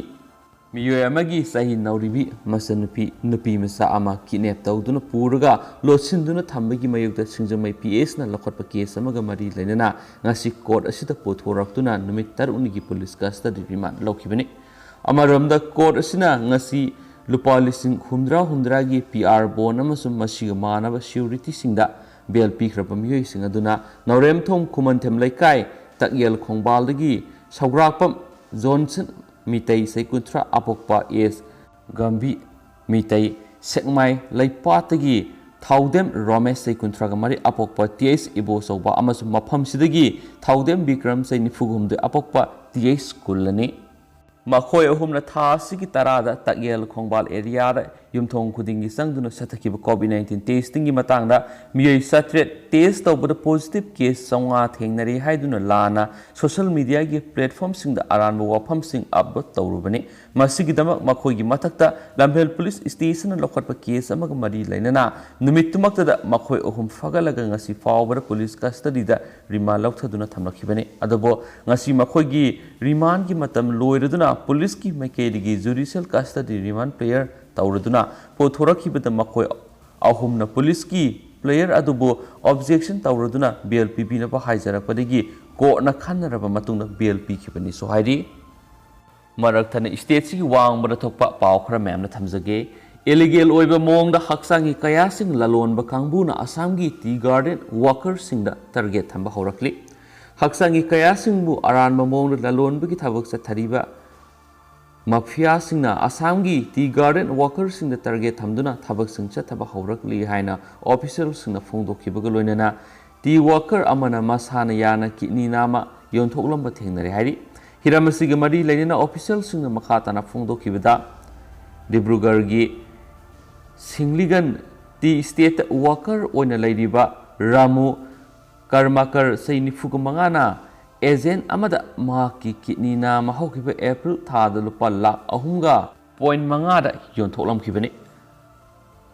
ꯃꯤꯑꯣꯏ ꯑꯃꯒꯤ ꯆꯍꯤ ꯅꯧꯔꯤꯕꯤ ꯃꯆꯟꯅꯨꯄꯤ ꯅꯨꯄꯤ ꯃꯆꯥ ꯑꯃ kidnap ꯇꯧꯗꯨꯅ ꯄꯨꯔꯒ ꯂꯣꯠꯁꯤꯟꯗꯨꯅ ꯊꯝꯕꯒꯤ ꯃꯥꯌꯣꯛꯇ ꯁꯤꯡꯖꯃꯩ P S ꯅ ꯂꯧꯈꯠꯄ case ꯑꯃꯒ ꯃꯔꯤ ꯂꯩꯅꯅ ꯉꯁꯤ court ꯑꯁꯤꯗ ꯄꯨꯊꯣꯔꯛꯇꯨꯅ ꯅꯨꯃꯤꯠ ꯇꯔꯨꯛꯅꯤꯒꯤ police custody remand ꯂꯧꯈꯤꯕꯅꯤ꯫ ꯑꯃꯔꯣꯝꯗ court ꯑꯁꯤꯅ ꯉꯁꯤ ꯂꯨꯄꯥ ꯂꯤꯁꯤꯡ ꯍꯨꯝꯗ꯭ꯔꯥ ꯍꯨꯝꯗ꯭ꯔꯥꯒꯤ P R bond ꯑꯃꯁꯨꯡ ꯃꯁꯤꯒ ꯃꯥꯟꯅꯕ security ꯁꯤꯡꯗ bail ꯄꯤꯈ꯭ꯔꯕ ꯃꯤꯑꯣꯏꯁꯤꯡ ꯑꯗꯨꯅ ꯅꯥꯎꯔꯦꯝꯊꯣꯡ ꯈꯨꯃꯟꯊꯦꯝ ꯂꯩꯀꯥꯏ ꯇꯛꯌꯦꯜ ꯈꯣꯡꯕꯥꯜꯗꯒꯤ ꯁꯧꯒ꯭ꯔꯥꯛꯄꯝ ꯖꯣꯟꯁꯟ ꯃꯤꯇꯩ ꯆꯍꯤ ꯀꯨꯟꯊ꯭ꯔꯥ, ꯑꯄꯣꯛꯄ S ꯒꯝꯚꯤ ꯃꯤꯇꯩ ꯁꯦꯛꯃꯥꯏ ꯂꯩꯄꯥꯠꯇꯒꯤ ꯊꯧꯗꯦꯝ ꯔꯣꯃꯦꯁ ꯆꯍꯤ ꯀꯨꯟꯊ꯭ꯔꯥꯒ ꯃꯔꯤ, ꯑꯄꯣꯛꯄ T H ꯏꯕꯣꯆꯧꯕ ꯑꯃꯁꯨꯡ ꯃꯐꯝꯁꯤꯗꯒꯤ ꯊꯧꯗꯦꯝ ꯕꯤꯀ꯭ꯔꯝ ꯆꯍꯤ ꯅꯤꯐꯨ ꯍꯨꯝꯗꯣꯏ, ꯑꯄꯣꯛꯄ T H ꯀꯨꯜꯂꯅꯤ꯫ ꯃꯈꯣꯏ ꯑꯍꯨꯝꯅ ꯊꯥ ꯑꯁꯤꯒꯤ ꯇꯔꯥꯗ ꯇꯛꯌꯦꯜ ꯈꯣꯡꯕꯥꯜ area ꯗ ꯌꯨꯝꯊꯣꯡ ꯈꯨꯗꯤꯡꯒꯤ ꯆꯪꯗꯨꯅ ꯆꯠꯊꯈꯤꯕ COVID nineteen testing ꯒꯤ ꯃꯇꯥꯡꯗ ꯃꯤꯑꯣꯏ ꯆꯥꯇ꯭ꯔꯦꯠ test ꯇꯧꯕꯗ positive case ꯆꯥꯝꯃꯉꯥ ꯊꯦꯡꯅꯔꯦ ꯍꯥꯏꯗꯨꯅ ꯂꯥꯟꯅ social media ꯒꯤ platform ꯁꯤꯡꯗ ꯑꯔꯥꯟꯕ ꯋꯥꯐꯝꯁꯤꯡ upload ꯇꯧꯔꯨꯕꯅꯤ꯫ ꯃꯁꯤꯒꯤꯗꯃꯛ ꯃꯈꯣꯏꯒꯤ ꯃꯊꯛꯇ ꯂꯝꯐꯦꯜ police station ꯅ ꯂꯧꯈꯠꯄ case ꯑꯃꯒ ꯃꯔꯤ ꯂꯩꯅꯅ ꯅꯨꯃꯤꯠꯇꯨꯃꯛꯇꯗ ꯃꯈꯣꯏ ꯑꯍꯨꯝ ꯐꯥꯒꯠꯂꯒ ꯉꯁꯤ ꯐꯥꯎꯕꯗ police custody ꯗ remand ꯂꯧꯊꯗꯨꯅ ꯊꯝꯂꯛꯈꯤꯕꯅꯤ꯫ ꯑꯗꯨꯕꯨ ꯉꯁꯤ ꯃꯈꯣꯏꯒꯤ remand ꯀꯤ ꯃꯇꯝ ꯂꯣꯏꯔꯗꯨꯅ police ꯀꯤ ꯃꯥꯏꯀꯩꯗꯒꯤ judicial custody remand prayer ꯇꯧꯔꯗꯨꯅ ꯄꯨꯊꯣꯔꯛꯈꯤꯕꯗ ꯃꯈꯣꯏ ꯑꯍꯨꯝꯅ police ꯀꯤ prayer ꯑꯗꯨꯕꯨ objection ꯇꯧꯔꯗꯨꯅ bail ꯄꯤꯕꯤꯅꯕ ꯍꯥꯏꯖꯔꯛꯄꯗꯒꯤ court ꯅ ꯈꯟꯅꯔꯕ ꯃꯇꯨꯡꯗ bail ꯄꯤꯈꯤꯕꯅꯤꯁꯨ ꯍꯥꯏꯔꯤ꯫ ꯃꯔꯛ ꯊꯠꯅ state ꯁꯤꯒꯤ ꯋꯥꯡꯃꯗ ꯊꯣꯛꯄ ꯄꯥꯎ ꯈꯔ ꯃꯌꯥꯝꯅ ꯊꯝꯖꯒꯦ꯫ Illegal ꯑꯣꯏꯕ ꯃꯑꯣꯡꯗ ꯍꯛꯆꯥꯡꯒꯤ ꯀꯌꯥꯁꯤꯡ ꯂꯂꯣꯟꯕ ꯀꯥꯡꯕꯨꯅ ꯑꯁꯥꯝꯒꯤ tea garden worker ꯁꯤꯡꯗ target ꯊꯝꯕ ꯍꯧꯔꯛꯂꯤ꯫ ꯍꯛꯆꯥꯡꯒꯤ ꯀꯌꯥꯁꯤꯡꯕꯨ ꯑꯔꯥꯟꯕ ꯃꯑꯣꯡꯗ ꯂꯂꯣꯟꯕꯒꯤ ꯊꯕꯛ ꯆꯠꯊꯔꯤꯕ ꯃꯐꯤꯌꯥꯁꯤꯡꯅ ꯑꯁꯥꯝꯒꯤ ꯇꯤ ꯒꯥꯔꯗꯦꯟ ꯋꯥꯀꯔꯁꯤꯡꯗ ꯇꯥꯔꯒꯦꯠ ꯊꯝꯗꯨꯅ ꯊꯕꯛꯁꯤꯡ ꯆꯠꯊꯕ ꯍꯧꯔꯛꯂꯤ ꯍꯥꯏꯅ ꯑꯣꯐꯤꯁꯤꯌꯦꯜꯁꯤꯡꯅ ꯐꯣꯡꯗꯣꯛꯈꯤꯕꯒ ꯂꯣꯏꯅꯅ ꯇꯤ ꯋꯥꯀꯔ ꯑꯃꯅ ꯃꯁꯥꯅ ꯌꯥꯅ ꯀꯤꯗꯅꯤ ꯅꯥꯝꯃ ꯌꯣꯟꯊꯣꯛꯂꯝꯕ ꯊꯦꯡꯅꯔꯦ ꯍꯥꯏꯔꯤ꯫ ꯍꯤꯔꯝ ꯑꯁꯤꯒꯤ ꯃꯔꯤ ꯂꯩꯅꯅ ꯑꯣꯐꯤꯁꯤꯌꯦꯜꯁꯤꯡꯅ ꯃꯈꯥ ꯇꯥꯅ ꯐꯣꯡꯗꯣꯛꯈꯤꯕꯗ ꯗꯤꯕ꯭ꯔꯨꯒꯔꯒꯤ ꯁꯤꯡꯂꯤꯒꯟ ꯇꯤ ꯏꯁꯇꯦꯠꯇ ꯋꯥꯀꯔ ꯑꯣꯏꯅ ꯂꯩꯔꯤꯕ ꯔꯥꯃꯨ ꯀꯔꯃꯥꯀꯔ ꯆꯍꯤ ꯅꯤꯐꯨꯒ ꯃꯉꯥꯅ ꯑꯦꯖꯦꯟ ꯑꯃꯗ ꯃꯍꯥꯛꯀꯤ ꯀꯤꯗꯅꯤ ꯅꯥꯝꯃ ꯍꯧꯈꯤꯕ ꯑꯦꯄ꯭ꯔꯤꯜ ꯊꯥꯗ ꯂꯨꯄꯥ ꯂꯥꯈ ꯑꯍꯨꯝꯒ ꯄꯣꯏꯟ ꯃꯉꯥꯗ ꯌꯣꯟꯊꯣꯛꯂꯝꯈꯤꯕꯅꯤ꯫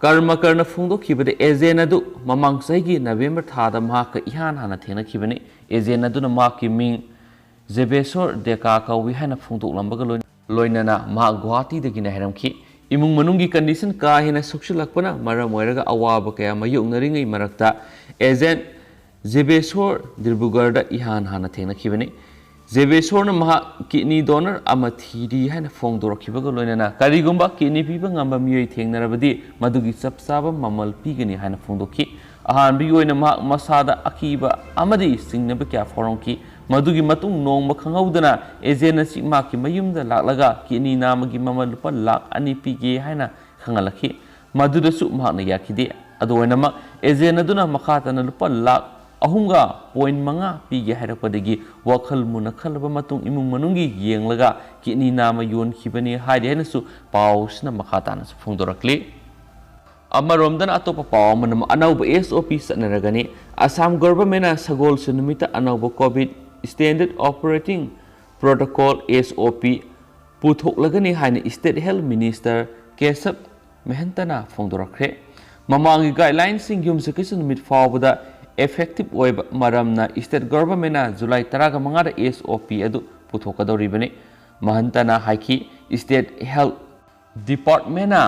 ꯀꯔꯃꯥꯀꯔꯅ ꯐꯣꯡꯗꯣꯛꯈꯤꯕꯗ ꯑꯦꯖꯦꯟ ꯑꯗꯨ ꯃꯃꯥꯡ ꯆꯍꯤꯒꯤ ꯅꯕꯦꯝꯕꯔ ꯊꯥꯗ ꯃꯍꯥꯛꯀ ꯏꯍꯥꯟ ꯍꯥꯟꯅ ꯊꯦꯡꯅꯈꯤꯕꯅꯤ꯫ ꯑꯦꯖꯦꯟ ꯑꯗꯨꯅ ꯃꯍꯥꯛꯀꯤ ꯃꯤꯡ ꯖꯦꯕꯦꯁꯣꯔ ꯗꯦꯀꯥ ꯀꯧꯏ ꯍꯥꯏꯅ ꯐꯣꯡꯗꯣꯛꯂꯝꯕꯒ ꯂꯣꯏ-, ꯂꯣꯏꯅꯅ ꯃꯍꯥꯛ ꯒꯨꯋꯥꯍꯥꯇꯤꯗꯒꯤꯅꯤ ꯍꯥꯏꯔꯝꯈꯤ꯫ ꯏꯃꯨꯡ ꯃꯅꯨꯡꯒꯤ ꯀꯟꯗꯤꯁꯟ ꯀꯥ ꯍꯦꯟꯅ ꯁꯣꯛꯆꯤꯜꯂꯛꯄꯅ ꯃꯔꯝ ꯑꯣꯏꯔꯒ ꯑꯋꯥꯕ ꯀꯌꯥ ꯃꯥꯌꯣꯛꯅꯔꯤꯉꯩ ꯃꯔꯛꯇ ꯑꯦꯖꯦꯟ ꯖꯦꯕꯦꯁꯣꯔ ꯗꯤꯕ꯭ꯔꯨꯒꯔꯗ ꯏꯍꯥꯟ ꯍꯥꯟꯅ ꯊꯦꯡꯅꯈꯤꯕꯅꯤ꯫ ꯖꯦꯕꯦꯁꯣꯔꯅ ꯃꯍꯥꯛ ꯀꯤꯗꯅꯤ ꯗꯣꯅꯔ ꯑꯃ ꯊꯤꯔꯤ ꯍꯥꯏꯅ ꯐꯣꯡꯗꯣꯔꯛꯈꯤꯕꯒ ꯂꯣꯏꯅꯅ ꯀꯔꯤꯒꯨꯝꯕ ꯀꯤꯗꯅꯤ ꯄꯤꯕ ꯉꯝꯕ ꯃꯤꯑꯣꯏ ꯊꯦꯡꯅꯔꯕꯗꯤ ꯃꯗꯨꯒꯤ ꯆꯞ ꯆꯥꯕ ꯃꯃꯜ ꯄꯤꯒꯅꯤ ꯍꯥꯏꯅ ꯐꯣꯡꯗꯣꯛꯈꯤ꯫ ꯑꯍꯥꯟꯕꯒꯤ ꯑꯣꯏꯅ ꯃꯍꯥꯛ ꯃꯁꯥꯗ ꯑꯀꯤꯕ ꯑꯃꯗꯤ ꯆꯤꯡꯅꯕ ꯀꯌꯥ ꯐꯥꯎꯔꯝꯈꯤ꯫ ꯃꯗꯨꯒꯤ ꯃꯇꯨꯡ ꯅꯣꯡꯃ ꯈꯪꯍꯧꯗꯅ ꯑꯦꯖꯦꯟ ꯑꯁꯤ ꯃꯍꯥꯛꯀꯤ ꯃꯌꯨꯝꯗ ꯂꯥꯛꯂꯒ ꯀꯤꯗꯅꯤ ꯅꯥꯝꯃꯒꯤ ꯃꯃꯜ ꯂꯨꯄꯥ ꯂꯥꯈ ꯑꯅꯤ ꯄꯤꯒꯦ ꯍꯥꯏꯅ ꯈꯪꯍꯜꯂꯛꯈꯤ꯫ ꯃꯗꯨꯗꯁꯨ ꯃꯍꯥꯛꯅ ꯌꯥꯈꯤꯗꯦ꯫ ꯑꯗꯨ ꯑꯣꯏꯅꯃꯛ ꯑꯦꯖꯦꯟ ꯑꯗꯨꯅ ꯃꯈꯥ ꯇꯥꯅ ꯂꯨꯄꯥ ꯂꯥꯈ ꯑꯍꯨꯝꯒ ꯄꯣꯏꯟ ꯃꯉꯥ ꯄꯤꯒꯦ ꯍꯥꯏꯔꯛꯄꯗꯒꯤ ꯋꯥꯈꯜ ꯃꯨꯟꯅ ꯈꯜꯂꯕ ꯃꯇꯨꯡ ꯏꯃꯨꯡ ꯃꯅꯨꯡꯒꯤ ꯌꯦꯡꯂꯒ ꯀꯤꯗꯅꯤ ꯅꯥꯝꯃ ꯌꯣꯟꯈꯤꯕꯅꯤ ꯍꯥꯏꯔꯤ ꯍꯥꯏꯅꯁꯨ ꯄꯥꯎꯁꯤꯅ ꯃꯈꯥ ꯇꯥꯅꯁꯨ ꯐꯣꯡꯗꯣꯔꯛꯂꯤ꯫ ꯑꯃꯔꯣꯝꯗꯅ ꯑꯇꯣꯞꯄ ꯄꯥꯎ ꯑꯃꯅ ꯑꯅꯧꯕ ꯑꯦꯁ ꯑꯣ ꯄꯤ ꯆꯠꯅꯔꯒꯅꯤ꯫ ꯑꯁꯥꯝ ꯒꯣꯚꯔꯟꯃꯦꯟꯠꯅ ꯁꯒꯣꯜꯁꯦꯟ ꯅꯨꯃꯤꯠꯇ ꯑꯅꯧꯕ ꯀꯣꯚꯤꯗ ꯁ꯭ꯇꯦꯟꯗꯔꯗ ꯑꯣꯄꯔꯦꯇꯤꯡ ꯄ꯭ꯔꯣꯇꯣꯀꯣꯜ, ꯑꯦꯁ ꯑꯣ ꯄꯤ, ꯄꯨꯊꯣꯛꯂꯒꯅꯤ ꯍꯥꯏꯅ ꯁ꯭ꯇꯦꯠ ꯍꯦꯜꯊ ꯃꯤꯅꯤꯁꯇꯔ ꯀꯦꯁꯕ ꯃꯍꯟꯇꯅ ꯐꯣꯡꯗꯣꯔꯛꯈ꯭ꯔꯦ꯫ ꯃꯃꯥꯡꯒꯤ ꯒꯥꯏꯗꯂꯥꯏꯟꯁꯤꯡ ꯌꯨꯝꯁꯀꯩꯁ ꯅꯨꯃꯤꯠ ꯐꯥꯎꯕꯗ ꯏꯐꯦꯛꯇꯤꯚ ꯑꯣꯏꯕ ꯃꯔꯝꯅ ꯁ꯭ꯇꯦꯠ ꯒꯣꯚꯔꯟꯃꯦꯟꯠꯅ ꯖꯨꯂꯥꯏ ꯇꯔꯥꯒ ꯃꯉꯥꯗ ꯑꯦꯁ ꯑꯣ ꯄꯤ ꯑꯗꯨ ꯄꯨꯊꯣꯛꯀꯗꯧꯔꯤꯕꯅꯤ꯫ ꯃꯍꯟꯇꯅ ꯍꯥꯏꯈꯤ, ꯁ꯭ꯇꯦꯠ ꯍꯦꯜꯊ ꯗꯤꯄꯥꯔꯠꯃꯦꯟꯠꯅ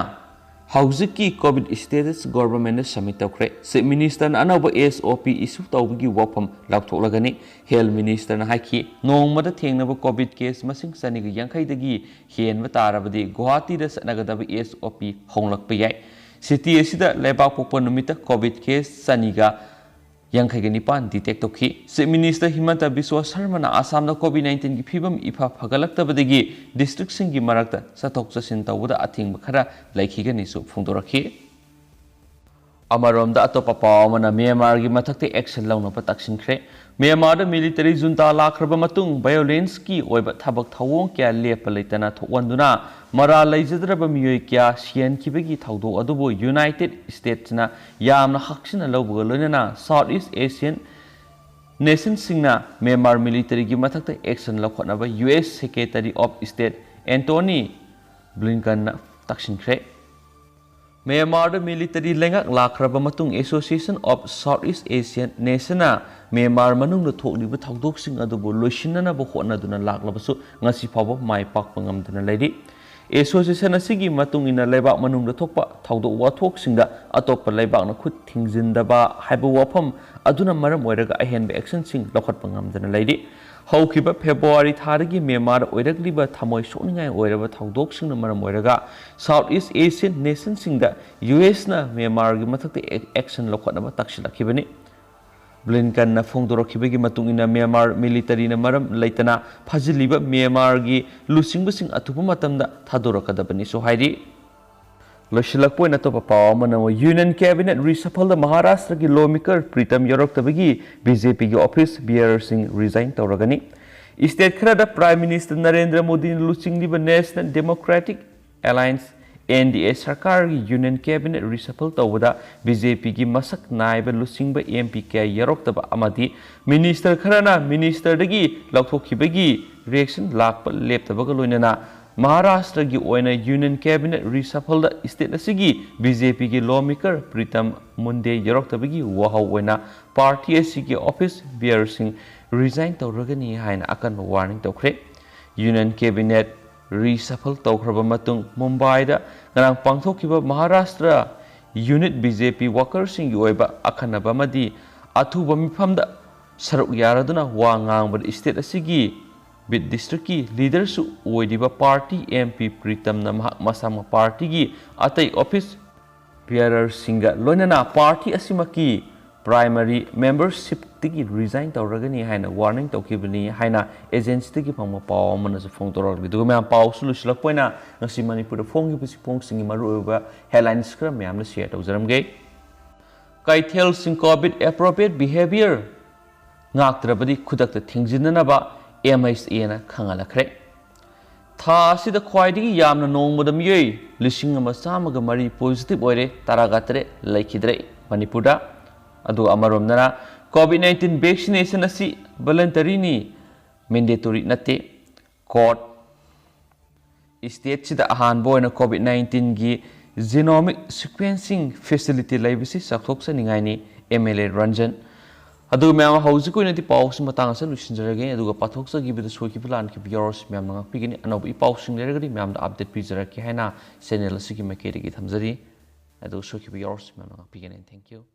ꯍꯧꯖꯤꯛꯀꯤ ꯀꯣꯚꯤꯗ ꯁ꯭ꯇꯦꯇꯁ ꯒꯣꯚꯔꯟꯃꯦꯟꯠꯇ ꯁꯕꯃꯤꯠ ꯇꯧꯈ꯭ꯔꯦ꯫ ꯆꯤꯐ ꯃꯤꯅꯤꯁꯇꯔꯅ ꯑꯅꯧꯕ ꯑꯦꯁ ꯑꯣ ꯄꯤ ꯏꯁꯨ ꯇꯧꯕꯒꯤ ꯋꯥꯐꯝ ꯂꯥꯎꯊꯣꯛꯂꯒꯅꯤ꯫ ꯍꯦꯜꯊ ꯃꯤꯅꯤꯁꯇꯔꯅ ꯍꯥꯏꯈꯤ, ꯅꯣꯡꯃꯗ ꯊꯦꯡꯅꯕ ꯀꯣꯚꯤꯗ ꯀꯦꯁ ꯃꯁꯤꯡ ꯆꯅꯤꯒ ꯌꯥꯡꯈꯩꯗꯒꯤ ꯍꯦꯟꯕ ꯇꯥꯔꯕꯗꯤ ꯒꯨꯋꯥꯍꯥꯇꯤꯗ ꯆꯠꯅꯒꯗꯕ ꯑꯦꯁ ꯑꯣ ꯄꯤ ꯍꯣꯡꯂꯛꯄ ꯌꯥꯏ꯫ ꯁꯤꯇꯤ ꯑꯁꯤꯗ ꯂꯩꯕꯥꯛ ꯄꯣꯛꯄ ꯅꯨꯃꯤꯠꯇ ꯀꯣꯚꯤꯗ ꯀꯦꯁ ꯆꯅꯤꯒ ꯌꯥꯡꯈꯩꯒ ꯅꯤꯄꯥꯟ detect ꯇꯧꯈꯤ꯫ Chief Minister ꯍꯤꯃꯟꯇ ꯕꯤꯁ꯭ꯋ ꯁꯔꯃꯅ ꯑꯁꯥꯝꯗ COVID nineteenꯒꯤ ꯐꯤꯕꯝ ꯏꯐ ꯐꯒꯠꯂꯛꯇꯕꯗꯒꯤ districtꯁꯤꯡꯒꯤ ꯃꯔꯛꯇ ꯆꯠꯊꯣꯛ ꯆꯠꯁꯤꯟ ꯇꯧꯕꯗ ꯑꯊꯤꯡꯕ ꯈꯔ ꯂꯩꯈꯤꯒꯅꯤꯁꯨ ꯐꯣꯡꯗꯣꯔꯛꯈꯤ꯫ ꯑꯃꯔꯣꯝꯗ, ꯑꯇꯣꯞꯄ ꯄꯥꯎ ꯑꯃꯅ ꯃ꯭ꯌꯥꯟꯃꯥꯔꯒꯤ ꯃꯊꯛꯇ action ꯂꯧꯅꯕ ꯇꯛꯁꯤꯟꯈ꯭ꯔꯦ꯫ ꯃ꯭ꯌꯥꯟꯃꯥꯔꯗ military junta ꯂꯥꯛꯈ꯭ꯔꯕ ꯃꯇꯨꯡ violenceꯀꯤ ꯑꯣꯏꯕ ꯊꯕꯛ ꯊꯧꯑꯣꯡ ꯀꯌꯥ ꯂꯦꯞꯄ ꯂꯩꯇꯅ ꯊꯣꯛꯍꯟꯗꯨꯅ ꯃꯔꯥꯜ ꯂꯩꯖꯗ꯭ꯔꯕ ꯃꯤꯑꯣꯏ ꯀꯌꯥ ꯁꯤꯍꯟꯈꯤꯕꯒꯤ ꯊꯧꯗꯣꯛ ꯑꯗꯨꯕꯨ United Statesꯅ ꯌꯥꯝꯅ ꯍꯛꯆꯤꯟꯅ ꯂꯧꯕꯒ ꯂꯣꯏꯅꯅ South East Asian nationꯁꯤꯡꯅ ꯃ꯭ꯌꯥꯟꯃꯥꯔ militaryꯒꯤ ꯃꯊꯛꯇ action ꯂꯧꯈꯠꯅꯕ US Secretary of State Antony Blinkenꯅ ꯇꯛꯁꯤꯟꯈ꯭ꯔꯦ꯫ ꯃ꯭ꯌꯥꯟꯃꯥꯔꯗ military ꯂꯩꯉꯥꯛ ꯂꯥꯛꯈ꯭ꯔꯕ ꯃꯇꯨꯡ Association of South East Asian Nationsꯅ ꯃ꯭ꯌꯥꯟꯃꯥꯔ ꯃꯅꯨꯡꯗ ꯊꯣꯛꯂꯤꯕ ꯊꯧꯗꯣꯛꯁꯤꯡ ꯑꯗꯨꯕꯨ ꯂꯣꯏꯁꯤꯟꯅꯅꯕ ꯍꯣꯠꯅꯗꯨꯅ ꯂꯥꯛꯂꯕꯁꯨ ꯉꯁꯤ ꯐꯥꯎꯕ ꯃꯥꯏ ꯄꯥꯛꯄ ꯉꯝꯗꯅ ꯂꯩꯔꯤ꯫ Association ꯑꯁꯤꯒꯤ ꯃꯇꯨꯡ ꯏꯟꯅ ꯂꯩꯕꯥꯛ ꯃꯅꯨꯡꯗ ꯊꯣꯛꯄ ꯊꯧꯗꯣꯛ ꯋꯥꯊꯣꯛꯁꯤꯡꯗ ꯑꯇꯣꯞꯄ ꯂꯩꯕꯥꯛꯅ ꯈꯨꯠ ꯊꯤꯡꯖꯤꯟꯗꯕ ꯍꯥꯏꯕ ꯋꯥꯐꯝ ꯑꯗꯨꯅ ꯃꯔꯝ ꯑꯣꯏꯔꯒ ꯑꯍꯦꯟꯕ actionꯁꯤꯡ ꯂꯧꯈꯠꯄ ꯉꯝꯗꯅ ꯂꯩꯔꯤ꯫ ꯍꯧꯈꯤꯕ February ꯊꯥꯗꯒꯤ ꯃ꯭ꯌꯥꯟꯃꯥꯔꯗ ꯑꯣꯏꯔꯛꯂꯤꯕ ꯊꯃꯣꯏ ꯁꯣꯛꯅꯤꯡꯉꯥꯏ ꯑꯣꯏꯔꯕ ꯊꯧꯗꯣꯛꯁꯤꯡꯅ ꯃꯔꯝ ꯑꯣꯏꯔꯒ South East Asian nationꯁꯤꯡꯗ USꯅ ꯃ꯭ꯌꯥꯟꯃꯥꯔꯒꯤ ꯃꯊꯛꯇ action ꯂꯧꯈꯠꯅꯕ ꯇꯛꯁꯤꯜꯂꯛꯈꯤꯕꯅꯤ꯫ Blinkenꯅ ꯐꯣꯡꯗꯣꯔꯛꯈꯤꯕꯒꯤ ꯃꯇꯨꯡ ꯏꯟꯅ, ꯃ꯭ꯌꯥꯟꯃꯥꯔ militaryꯅ ꯃꯔꯝ ꯂꯩꯇꯅ ꯐꯥꯖꯤꯜꯂꯤꯕ ꯃ꯭ꯌꯥꯟꯃꯥꯔꯒꯤ ꯂꯨꯆꯤꯡꯕꯁꯤꯡ ꯑꯊꯨꯕ ꯃꯇꯝꯗ ꯊꯥꯗꯣꯔꯛꯀꯗꯕꯅꯤꯁꯨ ꯍꯥꯏꯔꯤ꯫ ꯂꯣꯏꯁꯤꯜꯂꯛꯄ ꯑꯣꯏꯅ ꯑꯇꯣꯞꯄ ꯄꯥꯎ ꯑꯃꯅ ꯑꯃꯨꯛ Union Cabinet reshuffleꯗ ꯃꯍꯥꯔꯥꯁꯇ꯭ꯔꯒꯤ lawmaker Pritam ꯌꯥꯎꯔꯛꯇꯕꯒꯤ BJPꯒꯤ office bearerꯁꯤꯡ resign ꯇꯧꯔꯒꯅꯤ꯫ State ꯈꯔꯗ Prime Minister ꯅꯔꯦꯟꯗ꯭ꯔ ꯃꯣꯗꯤꯅ ꯂꯨꯆꯤꯡꯂꯤꯕ National Democratic Alliance, NDA, ꯁꯔꯀꯥꯔꯒꯤ Union Cabinet reshuffle ꯇꯧꯕꯗ BJPꯒꯤ ꯃꯁꯛ ꯅꯥꯏꯕ ꯂꯨꯆꯤꯡꯕ MP ꯀꯌꯥ ꯌꯥꯎꯔꯛꯇꯕ ꯑꯃꯗꯤ minister ꯈꯔꯅ ministerꯗꯒꯤ ꯂꯧꯊꯣꯛꯈꯤꯕꯒꯤ reaction ꯂꯥꯛꯄ ꯂꯦꯞꯇꯕꯒ ꯂꯣꯏꯅꯅ ꯃꯍꯥꯔꯥꯁꯇ꯭ꯔꯒꯤ ꯑꯣꯏꯅ Union Cabinet reshuffleꯗ state ꯑꯁꯤꯒꯤ BJPꯒꯤ lawmaker ꯄ꯭ꯔꯤꯇꯝ ꯃꯨꯟꯗꯦ ꯌꯥꯎꯔꯛꯇꯕꯒꯤ ꯋꯥꯍꯧ ꯑꯣꯏꯅ party ꯑꯁꯤꯒꯤ office bearerꯁꯤꯡ resign ꯇꯧꯔꯒꯅꯤ ꯍꯥꯏꯅ ꯑꯀꯟꯕ warning ꯇꯧꯈ꯭ꯔꯦ꯫ Union Cabinet reshuffle ꯇꯧꯈ꯭ꯔꯕ ꯃꯇꯨꯡ ꯃꯨꯝꯕꯥꯏꯗ ꯉꯔꯥꯡ ꯄꯥꯡꯊꯣꯛꯈꯤꯕ ꯃꯍꯥꯔꯥꯁꯇ꯭ꯔ unit BJP workerꯁꯤꯡꯒꯤ ꯑꯣꯏꯕ ꯑꯈꯟꯅꯕ ꯑꯃꯗꯤ ꯑꯊꯨꯕ ꯃꯤꯐꯝꯗ ꯁꯔꯨꯛ ꯌꯥꯔꯗꯨꯅ ꯋꯥ ꯉꯥꯡꯕꯗ state ꯑꯁꯤꯒꯤ ꯕꯤꯗ districtꯀꯤ leaderꯁꯨ ꯑꯣꯏꯔꯤꯕ party MP ꯄ꯭ꯔꯤꯇꯝꯅ ꯃꯍꯥꯛ ꯃꯁꯥꯃꯛ partyꯒꯤ ꯑꯇꯩ office bearerꯁꯤꯡꯒ ꯂꯣꯏꯅꯅ party ꯑꯁꯤꯃꯛꯀꯤ ꯄ꯭ꯔꯥꯏꯃꯔꯤ ꯃꯦꯝꯕꯔꯁꯤꯞꯇꯒꯤ ꯔꯤꯖꯥꯏꯟ ꯇꯧꯔꯒꯅꯤ ꯍꯥꯏꯅ ꯋꯥꯔꯅꯤꯡ ꯇꯧꯈꯤꯕꯅꯤ ꯍꯥꯏꯅ ꯑꯦꯖꯦꯟꯁꯤꯗꯒꯤ ꯐꯪꯕ ꯄꯥꯎ ꯑꯃꯅꯁꯨ ꯐꯣꯡꯗꯣꯔꯛꯂꯤ꯫ ꯑꯗꯨꯒ ꯃꯌꯥꯝ, ꯄꯥꯎꯁꯨ ꯂꯣꯏꯁꯤꯜꯂꯛꯄ ꯑꯣꯏꯅ ꯉꯁꯤ ꯃꯅꯤꯄꯨꯔꯗ ꯐꯣꯡꯈꯤꯕ ꯆꯦꯐꯣꯡꯁꯤꯡꯒꯤ ꯃꯔꯨꯑꯣꯏꯕ ꯍꯦꯗꯂꯥꯏꯟꯁ ꯈꯔ ꯃꯌꯥꯝꯅ ꯁꯤꯌꯔ ꯇꯧꯖꯔꯝꯒꯦ꯫ ꯀꯩꯊꯦꯜꯁꯤꯡ COVID appropriate behavior ꯉꯥꯛꯇ꯭ꯔꯕꯗꯤ ꯈꯨꯗꯛꯇ ꯊꯤꯡꯖꯤꯟꯅꯅꯕ M H A ꯅ ꯈꯪꯍꯜꯂꯛꯈ꯭ꯔꯦ꯫ ꯊꯥ ꯑꯁꯤꯗ ꯈ꯭ꯋꯥꯏꯗꯒꯤ ꯌꯥꯝꯅ ꯅꯣꯡꯃꯗ ꯃꯤꯑꯣꯏ ꯂꯤꯁꯤꯡ ꯑꯃ ꯆꯥꯝꯃꯒ ꯃꯔꯤ ꯄꯣꯖꯤꯇꯤꯚ ꯑꯣꯏꯔꯦ, ꯇꯔꯥꯒ ꯇꯔꯦꯠ ꯂꯩꯈꯤꯗ꯭ꯔꯦ ꯃꯅꯤꯄꯨꯔꯗ꯫ ꯑꯗꯨꯒ ꯑꯃꯔꯣꯝꯗꯅ COVID nineteen vaccination ꯑꯁꯤ voluntary ꯅꯤ, mandatory ꯅꯠꯇꯦ꯫ ꯀꯣꯔꯠ ꯁ꯭ꯇꯦꯠꯁꯤꯗ ꯑꯍꯥꯟꯕ ꯑꯣꯏꯅ COVID nineteen ꯒꯤ genomic sequencing facility ꯂꯩꯕꯁꯤ ꯆꯥꯎꯊꯣꯛꯆꯅꯤꯡꯉꯥꯏꯅꯤ, M L A ꯔꯟꯖꯟ꯫ ꯑꯗꯨꯒ ꯃꯌꯥꯝ, ꯍꯧꯖꯤꯛꯀꯤ ꯑꯣꯏꯅꯗꯤ ꯄꯥꯎꯁꯤ ꯃꯇꯥꯡ ꯑꯁꯤꯗ ꯂꯣꯏꯁꯤꯟꯖꯔꯒꯦ꯫ ꯑꯗꯨꯒ ꯄꯥꯊꯣꯛꯆꯈꯤꯕꯗ ꯁꯣꯏꯈꯤꯕ ꯂꯥꯟꯈꯤꯕ ꯌꯥꯎꯔꯁꯨ ꯃꯌꯥꯝꯅ ꯉꯥꯛꯄꯤꯒꯅꯤ꯫ ꯑꯅꯧꯕ ꯏ ꯄꯥꯎꯁꯤꯡ ꯂꯩꯔꯒꯗꯤ ꯃꯌꯥꯝꯗ ꯑꯞꯗꯦꯠ ꯄꯤꯖꯔꯛꯀꯦ ꯍꯥꯏꯅ ꯆꯦꯅꯦꯜ ꯑꯁꯤꯒꯤ ꯃꯥꯏꯀꯩꯗꯒꯤ ꯊꯝꯖꯔꯤ꯫ ꯑꯗꯨꯒ ꯁꯣꯏꯈꯤꯕ ꯌꯥꯎꯔꯁꯨ ꯃꯌꯥꯝꯅ ꯉꯥꯛꯄꯤꯒꯅꯤ꯫ Thank you꯫